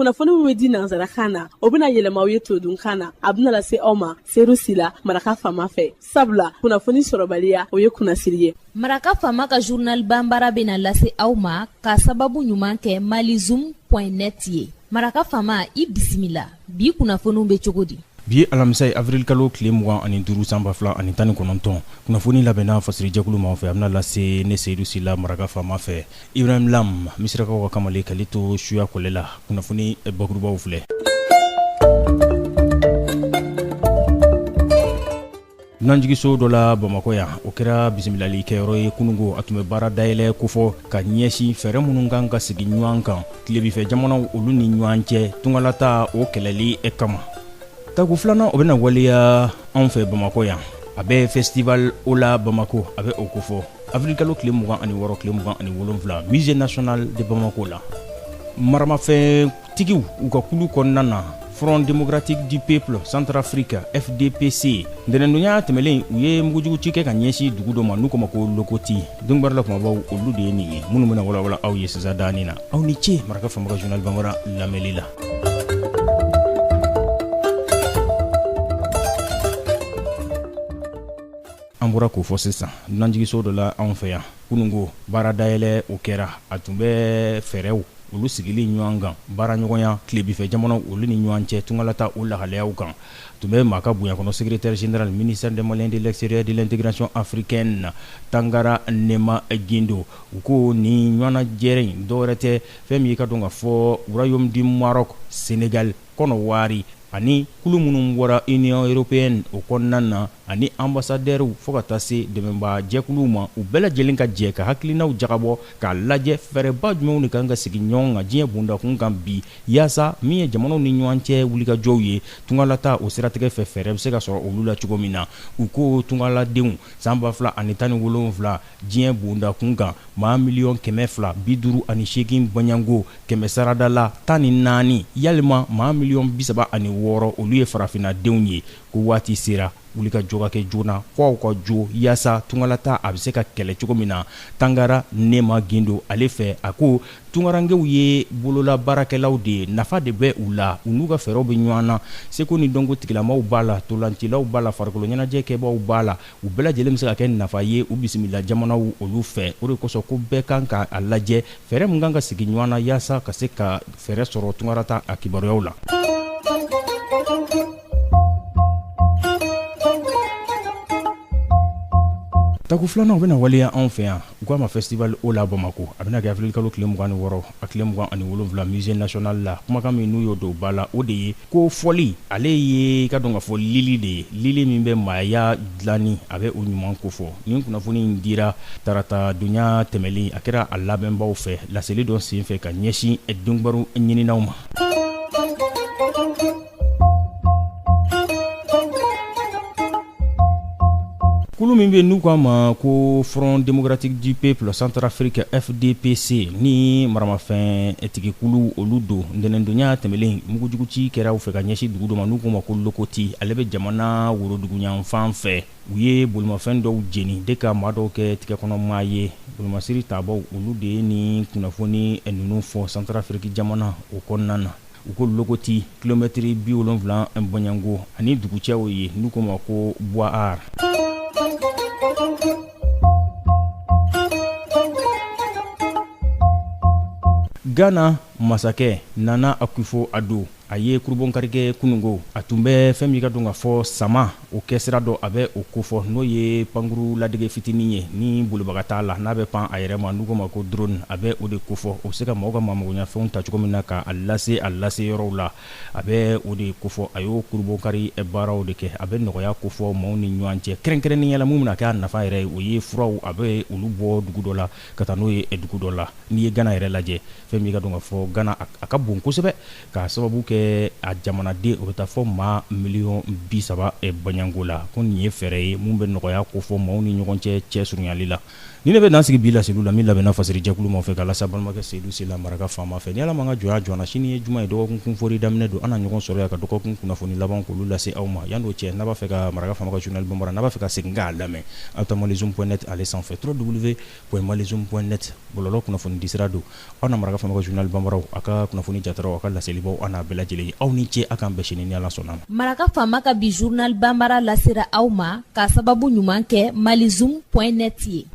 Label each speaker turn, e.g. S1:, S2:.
S1: Kunnafoni min bɛ di nansarakan na, o bɛna yɛlɛma aw ye todunkan na. A bɛna lase aw ma Seyidu Sila, Maraka Faama fɛ. Sabula kunnafoni sɔrɔbaliya, o ye kunnasiri ye.
S2: Maraka Faama ka journal banbara bɛna lase aw ma ka sababu ɲuman kɛ malizoom point net ye. Maraka Faama, i bisimila. Bi kunnafoniw bɛ cogo di?
S3: Bi ye alamisa ye, avril kalo tile 25 san 2019. Kunnafoni labɛnna fasirijɛkulu maaw fɛ, a bɛna lase ne Seyidu Sila, Maraka Faama fɛ. Ibrahim Lam, Misirakaw ka kamalen k'ale to suya kɔlɛ la. Kunnafoni bakurubaw filɛ. Dunanjiginso dɔ la Bamakɔ yan, o kɛra bisimilali kɛyɔrɔ ye kununko. A tun bɛ baara dayɛlɛ kofɔ ka ɲɛsin fɛɛrɛ minnu kan ka sigi ɲɔgɔn kan tilebinfɛ jamanaw olu ni ɲɔgɔn cɛ tungalata o kɛlɛli kama. Tako filanan, o bɛna waleya anw fɛ Bamakɔ yan. A bɛ festival Hola Bamako, a bɛ o kofɔ avril kalo tile 26, tile 27, musée national de Bamako la. Maramafɛntigiw u ka kulu kɔnɔna na, Front démocratique du peuple Centrafrique, FDPC, ntɛnɛndonya tɛmɛlen, u ye mugujugu ci kɛ ka ɲɛsin dugu dɔ ma n'u k'o ma ko Lokoti. Donkibaru la kumabaw, olu de ye nin ye minnu bɛna walawala aw ye sisan daani na. Aw ni ce Maraka Faama ka journal banbara lamɛnli la. An bɔra k'o fɔ sisan, dunanjiginso dɔ la anw fɛ yan, kununko baara dayɛlɛ o kɛra. A tun bɛ fɛɛrɛw olu sigili ɲɔgɔn kan, baaraɲɔgɔnya tilebinfɛ jamanaw olu ni ɲɔgɔn cɛ tungalata o lahalayaw kan. Tun bɛ maa ka bonya kɔnɔ, secrétaire général ministère des Maliens de l'extérieur de l'intégration africaine, Tangara Nema Gindo. U ko nin ɲɔgɔnnajɛrɛ in dɔwɛrɛ tɛ, fɛn min ye ka dɔn ka fɔ Royaume du Maroc, Sénégal, Kɔnɔwari ani kulu minnu bɔra Union européenne o kɔnɔna na, ani ambassadeurs, fo ka taa se dɛmɛbaa jɛkuluw ma, u bɛɛ lajɛlen ka jɛ ka hakilinaw jagabɔ k'a lajɛ fɛɛrɛba jumɛnw de kan ka sigi ɲɔgɔn kan diɲɛ bondakun kan bi, yaasa min ye jamanaw ni ɲɔgɔn cɛ wulikajɔw ye tungalata o siratigɛ fɛ, fɛɛrɛ bɛ se ka sɔrɔ olu la cogo min na. U ko tungaladenw san 2017 diɲɛ bondakun kan, maa miliyɔn 258 bɔɲɔgɔnko kɛmɛ sarada la 14, yalima maa miliyɔn 36, olu ye farafinnadenw ye. Ko waati sera wulikajɔ ka kɛ joona, ko aw ka jo yaasa tungalata a bɛ se ka kɛlɛ cogo min na. Tangara Nema Gindo ale fɛ, a ko tungarankew ye bolola baarakɛlaw de ye, nafa de bɛ u la, u n'u ka fɛɛrɛw bɛ ɲɔgɔn na, seko ni dɔnko tigilamaw b'a la, ntolancilaw b'a la, farikolo ɲɛnajɛ kɛbaaw b'a la, u bɛɛ lajɛlen bɛ se ka kɛ nafa ye u bisimila jamanaw olu fɛ. O de kosɔn ko bɛɛ kan ka a lajɛ fɛɛrɛ min kan ka sigi ɲɔgɔn na yaasa ka se ka fɛɛrɛ sɔrɔ tungarata a kibaruyaw la. Tako filanan, o bɛna waleya anw fɛ yan. U k'a ma festival Hola Bamako. A bɛna kɛ avril kalo tile 26 a tile 27 musée national la. Kumakan min n'u y'o don ba la, o de ye ko fɔli ale ye ka dɔn ka fɔ lili de ye, lili min bɛ maaya dilanni, a bɛ o ɲuman kofɔ. Nin kunnafoni in dira tarata donya tɛmɛlen, a kɛra a labɛnbaw fɛ laseli dɔ senfɛ ka ɲɛsin donkibaru ɲininaw ma. Kulu min bɛ n'u k'a ma ko Front démocratique du peuple Centrafrique, FDPC, ni maramafɛntigikulu olu don, ntɛnɛndonya tɛmɛlen, mugujuguci kɛra u fɛ ka ɲɛsin dugu dɔ ma n'u k'o ma ko Lokoti. Ale bɛ jamana woroduguyanfan fɛ. U ye bolimafɛn dɔw jeni de ka maa dɔw kɛ tigɛkɔnɔmaa ye. Bolimasiri tabaw olu de ye nin kunnafoni ninnu fɔ Centrafrique jamana o kɔnɔna na. U ko Lokoti, kilomɛtiri 70 bɔɲɔgɔnko ani dugucɛw ye n'u k'o ma ko Bouar. Ghana masakɛ Nana Akufo Addo, a ye kurunbonkari kɛ kununko. A tun bɛ fɛn min ka dɔn ka fɔ sama o kɛ sira dɔ, a bɛ o kofɔ, n'o ye pankuru ladege fitinin ye ni bolibaga t'a la, n'a bɛ pan a yɛrɛ ma, n'u k'o ma ko drone, a bɛ o de kofɔ. O bɛ se ka maaw ka maamagoɲafɛnw ta cogo min na k'a lase a lase yɔrɔw la, a bɛ o de kofɔ. A y'o kurunbonkari baaraw de kɛ. A bɛ nɔgɔya kofɔ maaw ni ɲɔgɔn cɛ, kɛrɛnkɛrɛnnenya la min bɛna kɛ a nafa yɛrɛ ye, o ye furaw, a bɛ olu bɔ dugu dɔ la ka taa n'o ye dugu dɔ la. N'i ye Gana yɛrɛ lajɛ, fɛn min ka dɔn ka fɔ Gana a ka bon kosɛbɛ k'a sababu kɛ bɛ a jamanaden o bɛ taa fɔ maa miliyɔn 30 bɔɲɔgɔnko la. Ko nin ye fɛɛrɛ ye min bɛ nɔgɔya kofɔ maaw ni ɲɔgɔn cɛ cɛ surunyali la. Nin de bɛ dan sigi bi laseliw la min labɛnna fasirijɛkulu maaw fɛ ka lase balimakɛ Seyidu Sila maraka faama fɛ. Ni Ala m'an ka jɔnya jɔ an na, sini ye juma ye, dɔgɔkun kunfori daminɛ don. An na ɲɔgɔn sɔrɔ yan ka dɔgɔkun kunnafoni laban k'olu lase aw ma. Yanni o cɛ, n'a b'a fɛ ka maraka faama ka journal bambara, n'a b'a fɛ ka segin k'a lamɛn, aw taa malizoom point net ale sanfɛ, www.malizoom point net bɔlɔlɔ kunnafoni disira don. Aw na maraka faama ka journal bambaraw, a ka kunnafoni jataraw, a ka laselibaw, an n'a bɛɛ lajɛlen ye. Aw ni ce, a k'an bɛn sini ni Ala sɔnna ma.
S2: Maraka faama ka bi journal bambara lasera aw ma k'a sababu ɲuman kɛ malizoom point net ye.